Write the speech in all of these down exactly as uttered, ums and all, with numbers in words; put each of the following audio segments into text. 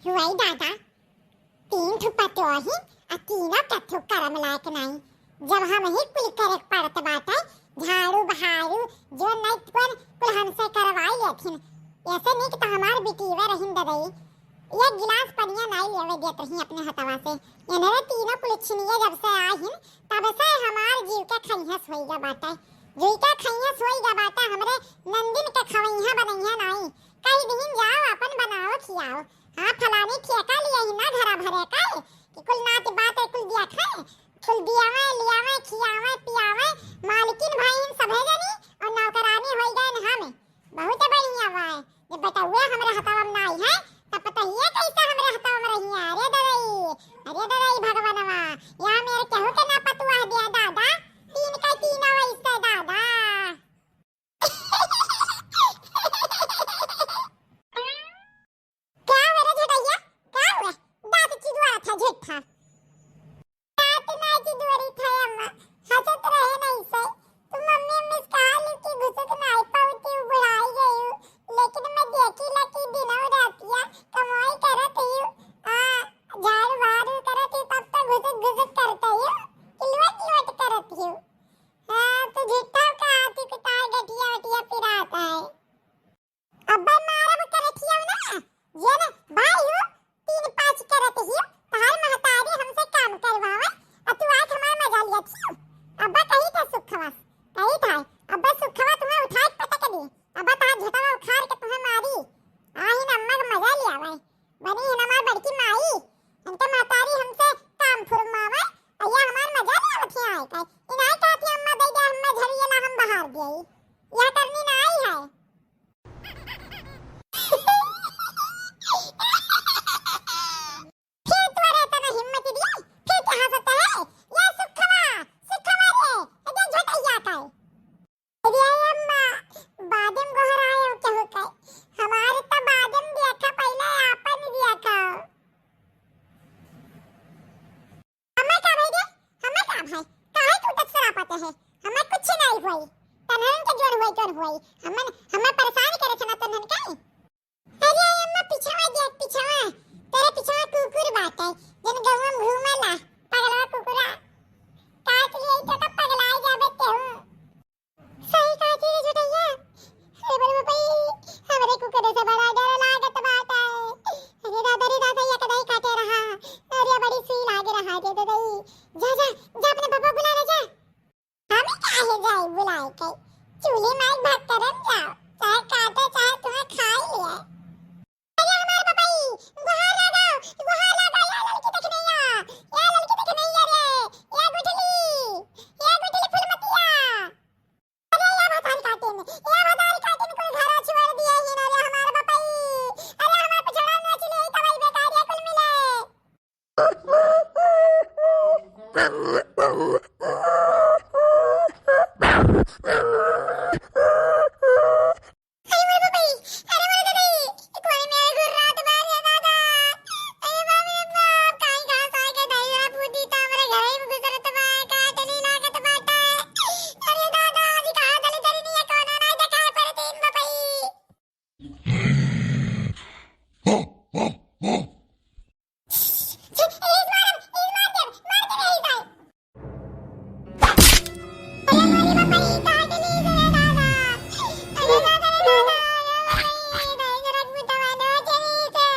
हुआई दादा, तीन ठो पतोही आ तीनों कथू करम लायक नाई। जब हमही कुल करे के पड़त बाटे, झाड़ू बहारू, जो नाई कौन कुल हमसे करवाई लेथिन। ऐसे नीक तो हमार बिटिया रहिन ददई, एक गिलास पनिया नाई लेवे देत रही अपने हथवा से। इन्हरे तीनों कुल छिनिया जब से आहिन, तब से हमार जीव के खैहस होई गा बाटे। जीव के खैहस होई गा बाटे, हमरे नंदिन के खवैहा बनैहा नाई। कही दिहिन जाओ अपन बनाओ खियाओ। हाँ, फलानी ठेका लिया ही ना घरा भरे का, कि कुल नात बात है, कुल दिया खाए, कुल दियावे, लियावे, खियावे, पियावे, मालकिन भइन सभे जनी और नौकरानी होई गए हम। बहुत बढ़िया बा, ये बेटउए हमरे हथवा में नाई है, तब पतहिए कैसे हमरे हथवा में रही है? अरे ददई, अरे ददई भगवानवा, यहाँ मेरे केहू के ना पतुआ दिया दादा, तीन का तीन वैसे दादा। क्या हुआ रे झटैया? क्या हुआ? दांत चिदुआ था झिट्ठा। दांत ना चिदुअरी था अम्मा, हंसत रहे नहीं से। तू मम्मी, मम्मी से कहा ली कि घुसत ना आई पावती, बुढ़ाई गई हूँ। लेकिन मैं देखी ला कि दिनों रातिया कमाई करत ही हूँ। आ, झाड़ू बहारू करत ही, तब तो घुसत घुसत करते ही हूँ। कि लोट लोट करत ही हूँ। हाँ, तू झिट्ठा का हाथी पिटाए गठिया वठिया पिरात है। अब्बे मारब करत हियौ ना, जेन भाई हो, तीन पाँच करत हियौ, तहार महतारी हमसे काम करवावे, आ तू आज हमार मजा लियत हियौ। अब्बा कही था सुखवा, कही था, अब्बा सुखवा तुम्हें उठा के पटक दी, अब्बा तहार झटवा उखाड़ के तुम्हें मारी। आहिन अम्मा के मजा लियावे, बनी है हमार बड़की माई, इनके महतारी हमसे काम फुरमावे, अइया हमार मजा लियावत ही आए का। इनाई कहत ही अम्मा दे दे, हमें झरिए ला हम बहार दिए, यह करनी ना आई है। फिर तोरे इतना हिम्मत दिया, फिर क्या हंसता है? ये सुखवा, सुखवा रे, ये झटैया का है। अरे अम्मा, बादम गोहराए केहू के, हमारे तो बादम देखा, पहले आपन देखा। हमें का भाई रे, हमें का भाई, काहे टूटत सरापत है? हमें कुछ नहीं हुई, तनहन के जोर हुई, जोर हुई, हमें, हमें परेशान करे थे ना तनहन के। अरे अम्मा, पिछवा देख, पिछवा। तेरे पिछवा कुकुर बाटे, जन गौवा में घूमेला, पगलवा कुकुरा। काट लिए तो का पगलाई जाबे तेहू। सही कहती रे झुटैया। अरे बड़े बापई, हमरे कुकुर से बड़ा डर लागत बाटे। अरे दादा रे दादा, ये कदाई काटे रहा। अरे बड़ी सुई लागे रहा रे दादाई। जा, जा, जा अपने बाबा बुला ले जा। हमें काहे जाई बुलाए के? चूल्हे माई भात करन जाओ, चाहे काटे चाहे तुम्हें खाई ले। अरे हमार बबई, गुहार लगाओ, गुहार लगाओ, या ललकी देखनैया, या ललकी देखनैया रे, या गुठली, या गुठली फुलमतिया। अरे या भतारी काटे में, या भतारी काटे में कोई घरा छोड़ दिया ही ना रे हमार बबई। अरे हमार पिछड़ा नाच ले तबाई बेकार या कुल मिले। अरे मोरे बबई, अरे मोरे ददई, ई कोई मेरे गुर्रात बा रे दादा। अरे बाप रे बाप, काई घास आए के दहिया बूटी तो हमरे घरे में गुजरत बा, काटली लागत बाटे। अरे दादा, आज कहाँ चली चली नहीं है, कोनो नहीं देखाई पड़त इन बबई। छी, इस मारब, इस मार देब, मार देब यही जाए। अरे मोरी बबई, काट ली रे दादा। अरे दादा रे दादा, अरे बबई, दाई जरा बुतवा नो चली से।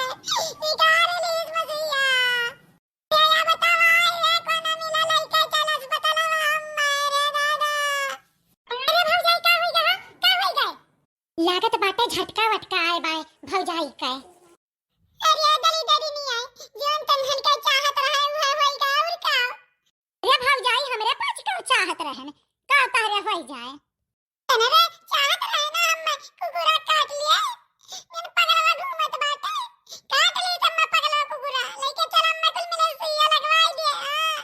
निकाल ली इस मसीहा। अरे या बतावा, ये कोनो मिला लइका चल अस्पतालवा हम मारे दादा। अरे भौजाई, का होई गए, का होई गए? लागत बाटे झटका वटका आए बाए भौजाई के। अरे दली दली नहीं आए, जौन तनहन के चाहत रहे उहे होई गा और का। अरे भौजाई हमरे पाँच का चाहत रहन, का तहरे होई जाए। तनहरे चाहत रहे ना हम कुकुरा काट लिए, जन पगलवा घूमत बाटे, काट ली तब मैं पगलवा कुकुरा, लेके चल अम्मा कुल मिले सुइया लगवाई दे, हाँ।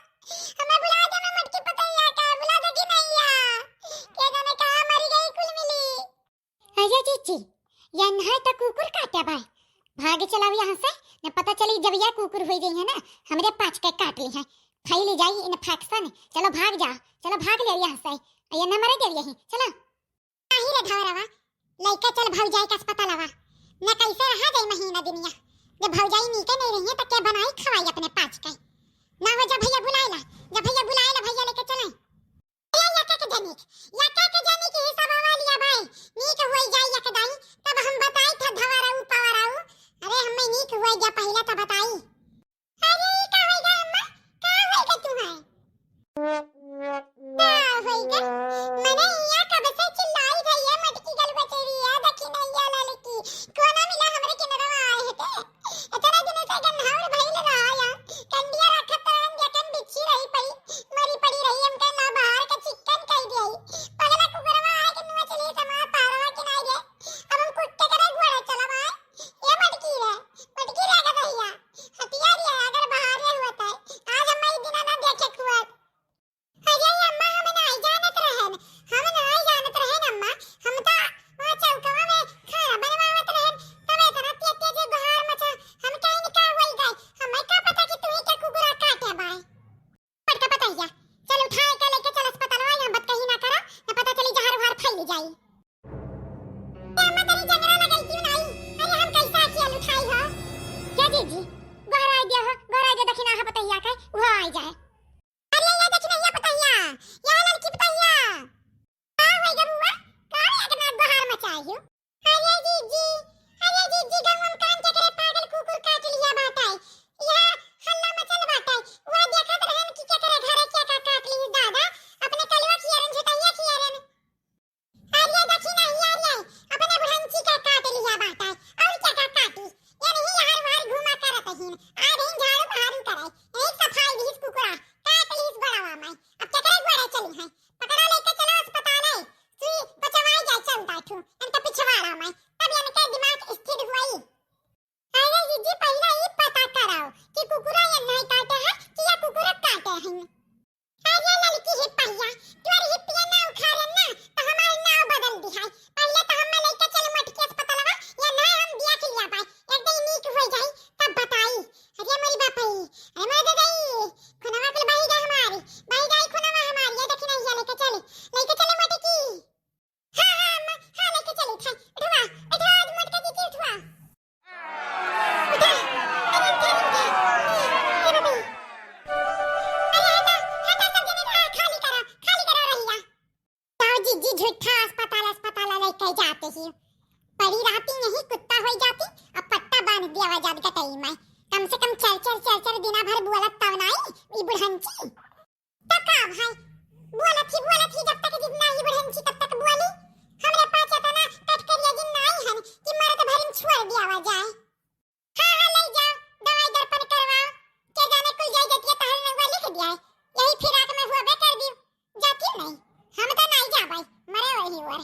हमें बुला दे, मैं मटकी पतैया का, बुला दे कि नहीं या? के जाने कहाँ मरी गई कुल मिली। अरे जीजी, यन्हा तो कुकुर काटे बाय। भाग चलाओ यहाँ से, न पता चली जब यह कुकुर हुई गई है ना, हमरे पाँच के काट ली है। फैली जाई infection। चलो भाग जा, चलो भाग ले यहाँ से। ये न मरे देव यही, चलो। नहीं रे धौरवा, लइका चल भौजाई के अस्पतालवा। न कैसे रहा जाई महीना दुनिया। जब भौजाई नीके नहीं रही है, तो के बनाई खवाई अपने पाँच के? ना हो, जब भैया बुलाए ला, जब भैया बुलाए ला, भैया लेके चले। ए, यका के जनिक, यका के जनिक ही सब आवा लिया भाई, नीक हुई जाई यक दाई, तब हम बताई था धवराऊ पवराऊ। अरे, हमें नीक हुई जा पहला तो बताई। अरे, ई का होई गा अम्मा? का होई गा तुहैं? का होई गा? मने इहाँ कब से चिल्लाई रही है, मोटकी गल बचेरी है, दखिनैया ललकी। कोना मिला हमरे किनरवा आए हटे। इतना दिन से गन्हाउर भइल रहा या। कंडिया रखत रहन, जकन बिच्छी रही पड़ी, मरी पड़ी रही, हमके ला बाहर का चिक्कन कई दियाई। पगला कुकुरवा आए के नुआ चलिए समार पारवा के नाई रे। अब हम कुत्ते करे घोड़े चलब आए। ए मोटकी रे, मोटकी रे गदहिया। हथियार ये अगर बाहर रे होत है, आज हम ई दिना ना देखे कुआर। अरे अम्मा, हम नाई जानत रहन, हम नाई जानत रहन अम्मा, हम तो वहाँ चौकवा में खाना बनवावत रहन, तब इतना तेज तेज गुहार मचा, हम कहीं का होई गए, हमें का पता कि तू ही के कुकुरा काटे बाय। पटका पतैया, चल उठाए के लेके चल अस्पतालवा, यहाँ बतकही ना करा, न पता चली जहर उहर फैल जाई। ए अम्मा, तनी जंगरा लगई क्यों नाई? अरे हम कैसा अकेल उठाई हो? क्या जीजी? गोहराई दिया हो, गोहराई दे दखिना है पतैया के, वो आई जाए। अरे ये दखिनैया पतैया, ये ललकी पतैया। का होई गा बुआ? का इतना गोहार मचाई हो? अरे जीजी, अरे जीजी, गंगम कान के करे पागल कुकुर काट लिया बाटे। यहाँ हल्ला मचल बाटे। वो देखत रहन कि केकरे घरे के का काट ली दादा, अपने कलवा खियारन, झुटैया खियारन। अरे दखिनैया रे, अपने बुढ़ंची का काट लिया बाटे, और क्या का काटी? ये नहीं यार वार घूमा करत हीन, आ रही झाड़ू बहारू करे, यही सफाई दिहिस कुकुरा, काट लिहिस गोड़वा में, अब केकरे गोड़े चली है? पकड़ा लेके चलो अस्पताल है, सुई बचवाई जाए चल दाठू, इनका पिछवाड़ा में, तब इनके दिमाग स्थिर हुई। अरे जीजी, पहले ई पता कराओ कि कुकुरा ये नहीं काटे है कि या कुकुरा काटे हैं। अरे ललकी हिप्पैया, तोर हिप्पिया ना उखाड़े ना, तो हमार नाव बदल दिहाई। पहले तो हमें लेके चल मोटकी अस्पतालवा, या ना हम बिया के लिया पाए, एक दिन नीक हो जाई, तब बताई। अरे मोरी बापई, अरे मोरे ददई, खुनवा कुल बही गा हमारी, बही जाई खुनवा हमारी, ये दखिनैया लेके चली, लेके चले मोटकी। हाँ, हाँ, अम्मा, हाँ, लेके चली था। उठवा, उठवा, आज मोटका जीजी उठवा। उठा, अरे उठा, उठा। ए, ए बाबा। अरे हटा, हटा सब जने, हाँ, खाली करा, खाली करा रहिया। जाओ जीजी, झूठा अस्पताल, अस्पताल लेके जाते ही। पड़ी रहती यहीं, कुत्ता होई जाती, अब पट्टा बांध दिया हुआ जात गटई में। कम से कम चर चर, चर चर दिना भर बोलत तब नाई, ई बुढ़ंची। तो का भाई, बोलत ही, बोलत ही, जब तक जिंदा ही बुढ़ंची तब तक बोली। हमरे पास इतना कटकरिया जिन नाई हन कि मरत भरिन छोड़ दियावा जाए। हाँ, हाँ, ले जाओ, दवाई दर्पण करवाओ। के जाने कुल जाई जतिया तहरे नंबर लिख दिया है। यही फिराक में हुआ बे कर दी। जाती नहीं, हम तो नहीं जाबाई, मरे वही ओर।